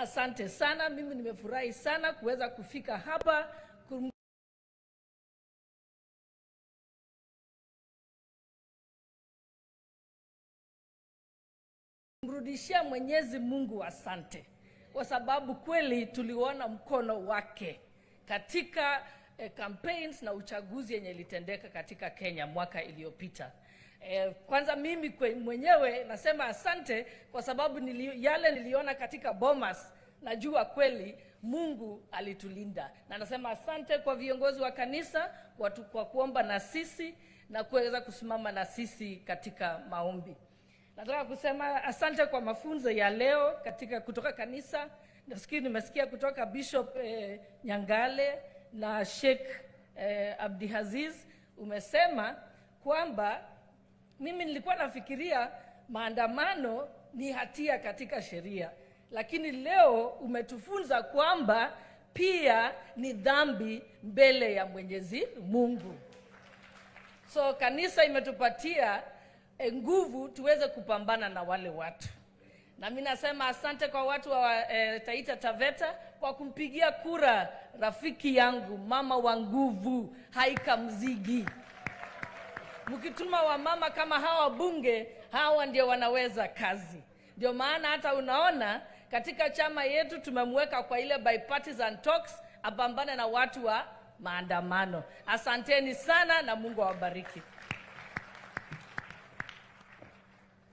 Asante sana, mimi nimefurahi sana kuweza kufika hapa kumrudishia Mwenyezi Mungu asante, kwa sababu kweli tuliona mkono wake katika campaigns na uchaguzi yenye ilitendeka katika Kenya mwaka iliyopita. Kwanza mimi mwenyewe nasema asante kwa sababu yale niliona katika Bomas, najua kweli Mungu alitulinda. Na nasema asante kwa viongozi wa kanisa kwa kuomba na sisi na kuweza kusimama na sisi katika maombi. Nataka kusema asante kwa mafunzo ya leo katika kutoka kanisa. Nafikiri nimesikia kutoka Bishop Nyangale na Sheikh Abdiaziz, umesema kwamba mimi nilikuwa nafikiria maandamano ni hatia katika sheria, lakini leo umetufunza kwamba pia ni dhambi mbele ya Mwenyezi Mungu. So kanisa imetupatia nguvu tuweze kupambana na wale watu. Na mimi nasema asante kwa watu wa Taita Taveta kwa kumpigia kura rafiki yangu, mama wa nguvu, Haika Mzigi. Mkituma wamama kama hawa bunge, hawa ndio wanaweza kazi. Ndio maana hata unaona katika chama yetu tumemweka kwa ile bipartisan talks apambane na watu wa maandamano. Asanteni sana na Mungu awabariki.